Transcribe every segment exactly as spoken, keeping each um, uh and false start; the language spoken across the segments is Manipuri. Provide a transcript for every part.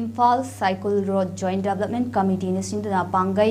ꯏꯝꯐꯥꯜ ꯁꯥꯏꯀꯨꯜ ꯔꯣꯗ ꯖꯣꯏꯟꯠ ꯗꯤꯕꯦꯂꯞꯃꯦꯟꯠ ꯀꯃꯤꯇꯤꯅ ꯁꯤꯟꯗꯨꯅ ꯄꯥꯡꯒꯩ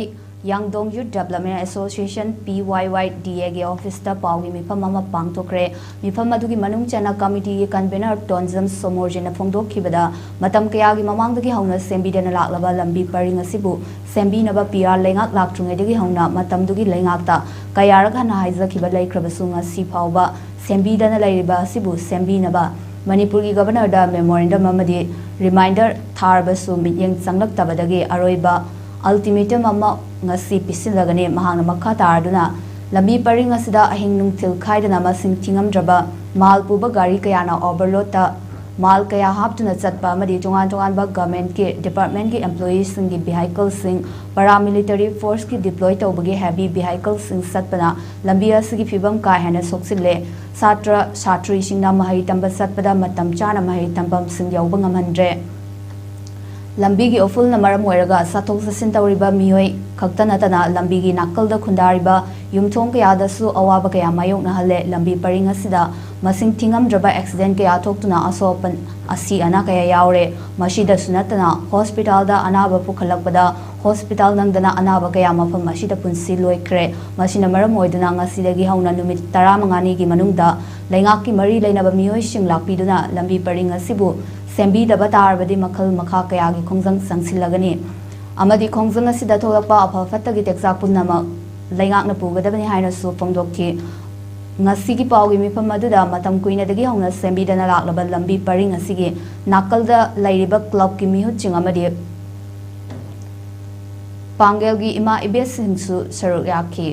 ꯌꯥꯡꯗꯣꯡ ꯌꯨꯠ ꯗꯤꯕꯦꯂꯞꯃꯦꯟꯠ ꯑꯦꯁꯣꯁꯤꯌꯦꯁꯟ, ꯄꯤ ꯋꯥꯏ ꯋꯥꯏ ꯗꯤ ꯑꯦꯒꯤ ꯑꯣꯐꯤꯁꯇ ꯄꯥꯎꯒꯤ ꯃꯤꯐꯝ ꯑꯃ ꯄꯥꯡꯊꯣꯛꯈ꯭ꯔꯦ꯫ ꯃꯤꯐꯝ ꯑꯗꯨꯒꯤ ꯃꯅꯨꯡ ꯆꯟꯅ ꯀꯃꯤꯇꯤꯒꯤ ꯀꯟꯚꯦꯅꯔ ꯇꯣꯟꯖꯝ ꯁꯣꯃꯣꯔꯖꯤꯅ ꯐꯣꯡꯗꯣꯛꯈꯤꯕꯗ, ꯃꯇꯝ ꯀꯌꯥꯒꯤ ꯃꯃꯥꯡꯗꯒꯤ ꯍꯧꯅ ꯁꯦꯝꯕꯤꯗꯅ ꯂꯥꯛꯂꯕ ꯂꯝꯕꯤ ꯄꯔꯤꯡ ꯑꯁꯤꯕꯨ ꯁꯦꯝꯕꯤꯅꯕ ꯄꯤ ꯑꯥꯔ ꯂꯩꯉꯥꯛ ꯂꯥꯛꯇ꯭ꯔꯤꯉꯩꯗꯒꯤ ꯍꯧꯅ ꯃꯇꯝꯗꯨꯒꯤ ꯂꯩꯉꯥꯛꯇ ꯀꯌꯥꯔꯛ ꯍꯟꯅ ꯍꯥꯏꯖꯈꯤꯕ ꯂꯩꯈ꯭ꯔꯕꯁꯨ, ꯉꯁꯤ ꯐꯥꯎꯕ ꯁꯦꯝꯕꯤꯗꯅ ꯂꯩꯔꯤꯕ ꯑꯁꯤꯕꯨ ꯁꯦꯝꯕꯤꯅꯕ ꯃꯅꯤꯄꯨꯔꯒꯤ ꯒꯕꯔꯅꯔꯗ ꯃꯦꯃꯣꯔꯦꯟꯗꯝ ꯑꯃꯗꯤ ꯔꯤꯃꯥꯏꯟꯗꯔ ꯊꯥꯔꯕꯁꯨ ꯃꯤꯠꯌꯦꯡ ꯆꯪꯂꯛꯇꯕꯗꯒꯤ ꯑꯔꯣꯏꯕ ꯑꯜꯇꯤꯃꯦꯇꯝ ꯑꯃ ꯉꯁꯤ ꯄꯤꯁꯤꯜꯂꯒꯅꯤ꯫ ꯃꯍꯥꯛꯅ ꯃꯈꯥ ꯇꯥꯔꯗꯨꯅ, ꯂꯝꯕꯤ ꯄꯔꯤꯡ ꯑꯁꯤꯗ ꯑꯍꯤꯡ ꯅꯨꯡꯊꯤꯜ ꯈꯥꯏꯗꯅ ꯃꯁꯤꯡ ꯊꯤꯉꯝꯗ꯭ꯔꯕ ꯃꯥꯜ ꯄꯨꯕ ꯒꯥꯔꯤ ꯀꯌꯥꯅ ꯑꯣꯚꯔꯂꯣꯗꯇ ꯃꯥꯜ ꯀꯌꯥ ꯍꯥꯞꯇꯨꯅ ꯆꯠꯄ ꯑꯃꯗꯤ ꯇꯣꯉꯥꯟ ꯇꯣꯉꯥꯟꯕ ꯒꯚꯔꯟꯃꯦꯟꯠꯀꯤ ꯗꯤꯄꯥꯔꯠꯃꯦꯟꯠꯀꯤ ꯑꯦꯝꯄ꯭ꯂꯣꯌꯤꯁꯤꯡꯒꯤ ꯚꯤꯍꯥꯏꯀꯜꯁꯤꯡ, ꯄꯦꯔꯥꯃꯤꯂꯤꯇꯔꯤ ꯐꯣꯔꯁꯀꯤ ꯗꯤꯄ꯭ꯂꯣꯏ ꯇꯧꯕꯒꯤ ꯍꯦꯚꯤ ꯚꯤꯍꯥꯏꯀꯜꯁꯤꯡ ꯆꯠꯄꯅ ꯂꯝꯕꯤ ꯑꯁꯤꯒꯤ ꯐꯤꯕꯝ ꯀꯥ ꯍꯦꯟꯅ ꯁꯣꯛꯆꯤꯜꯂꯦ꯫ ꯁꯥꯇ꯭ꯔ ꯁꯥꯇ꯭ꯔꯤꯁꯤꯡꯅ ꯃꯍꯩ ꯇꯝꯕ ꯆꯠꯄꯗ ꯃꯇꯝ ꯆꯥꯅ ꯃꯍꯩ ꯇꯝꯐꯝꯁꯤꯡ ꯌꯧꯕ ꯉꯝꯍꯟꯗ꯭ꯔꯦ꯫ ꯂꯝꯕꯤꯒꯤ ꯎꯐꯨꯜꯅ ꯃꯔꯝ ꯑꯣꯏꯔꯒ ꯆꯠꯊꯣꯛ ꯆꯠꯁꯤꯟ ꯇꯧꯔꯤꯕ ꯃꯤꯑꯣꯏ ꯈꯛꯇ ꯅꯠꯇꯅ ꯂꯝꯕꯤꯒꯤ ꯅꯥꯀꯜꯗ ꯈꯨꯟꯗꯥꯔꯤꯕ ꯌꯨꯝꯊꯣꯡ ꯀꯌꯥꯗꯁꯨ ꯑꯋꯥꯕ ꯀꯌꯥ ꯃꯥꯌꯣꯛꯅꯍꯜꯂꯦ꯫ ꯂꯝꯕꯤ ꯄꯔꯤꯡ ꯑꯁꯤꯗ ꯃꯁꯤꯡ ꯊꯤꯉꯝꯗ꯭ꯔꯕ ꯑꯦꯛꯁꯤꯗꯦꯟ ꯀꯌꯥ ꯊꯣꯛꯇꯨꯅ ꯑꯁꯣꯛ ꯑꯄꯟ, ꯑꯁꯤ ꯑꯅꯥ ꯀꯌꯥ ꯌꯥꯎꯔꯦ꯫ ꯃꯁꯤꯗꯁꯨ ꯅꯠꯇꯅ ꯍꯣꯁꯄꯤꯇꯥꯜꯗ ꯑꯅꯥꯕ ꯄꯨꯈꯠꯂꯛꯄꯗ ꯍꯣꯁꯄꯤꯇꯥꯜ ꯅꯪꯗꯅ ꯑꯅꯥꯕ ꯀꯌꯥ ꯃꯐꯝ ꯑꯁꯤꯗ ꯄꯨꯟꯁꯤ ꯂꯣꯏꯈ꯭ꯔꯦ꯫ ꯃꯁꯤꯅ ꯃꯔꯝ ꯑꯣꯏꯗꯨꯅ ꯉꯁꯤꯗꯒꯤ ꯍꯧꯅ ꯅꯨꯃꯤꯠ ꯇꯔꯥꯃꯉꯥꯅꯤꯒꯤ ꯃꯅꯨꯡꯗ ꯂꯩꯉꯥꯛꯀꯤ ꯃꯔꯤ ꯂꯩꯅꯕ ꯃꯤꯑꯣꯏꯁꯤꯡ ꯂꯥꯛꯄꯤꯗꯨꯅ ꯂꯝꯕꯤ ꯄꯔꯤꯡ ꯑꯁꯤꯕꯨ ꯁꯦꯝꯕꯤꯗꯕ ꯇꯥꯔꯕꯗꯤ ꯃꯈꯜ ꯃꯈꯥ ꯀꯌꯥꯒꯤ ꯈꯣꯡꯖꯪ ꯆꯪꯁꯤꯜꯂꯒꯅꯤ ꯑꯃꯗꯤ ꯈꯣꯡꯖꯪ ꯑꯁꯤꯗ ꯊꯣꯛꯂꯛꯄ ꯑꯐ ꯐꯠꯇꯒꯤ ꯇꯦꯛꯆꯥꯛ ꯄꯨꯝꯅꯃꯛ ꯂꯩꯉꯥꯛꯅ ꯄꯨꯒꯗꯕꯅꯤ ꯍꯥꯏꯅꯁꯨ ꯐꯣꯡꯗꯣꯛꯈꯤ꯫ ꯉꯁꯤꯒꯤ ꯄꯥꯎꯒꯤ ꯃꯤꯐꯝ ꯑꯗꯨꯗ ꯃꯇꯝ ꯀꯨꯏꯅꯗꯒꯤ ꯍꯧꯅ ꯁꯦꯝꯕꯤꯗꯅ ꯂꯥꯛꯂꯕ ꯂꯝꯕꯤ ꯄꯔꯤꯡ ꯑꯁꯤꯒꯤ ꯅꯥꯀꯜꯗ ꯂꯩꯔꯤꯕ ꯀ꯭ꯂꯕꯀꯤ ꯃꯤꯍꯨꯠꯁꯤꯡ ꯑꯃꯗꯤ ꯄꯥꯡꯒꯜꯒꯤ ꯏꯃꯥ ꯏꯕꯦꯁꯤꯡꯁꯨ ꯁꯔꯨꯛ ꯌꯥꯈꯤ꯫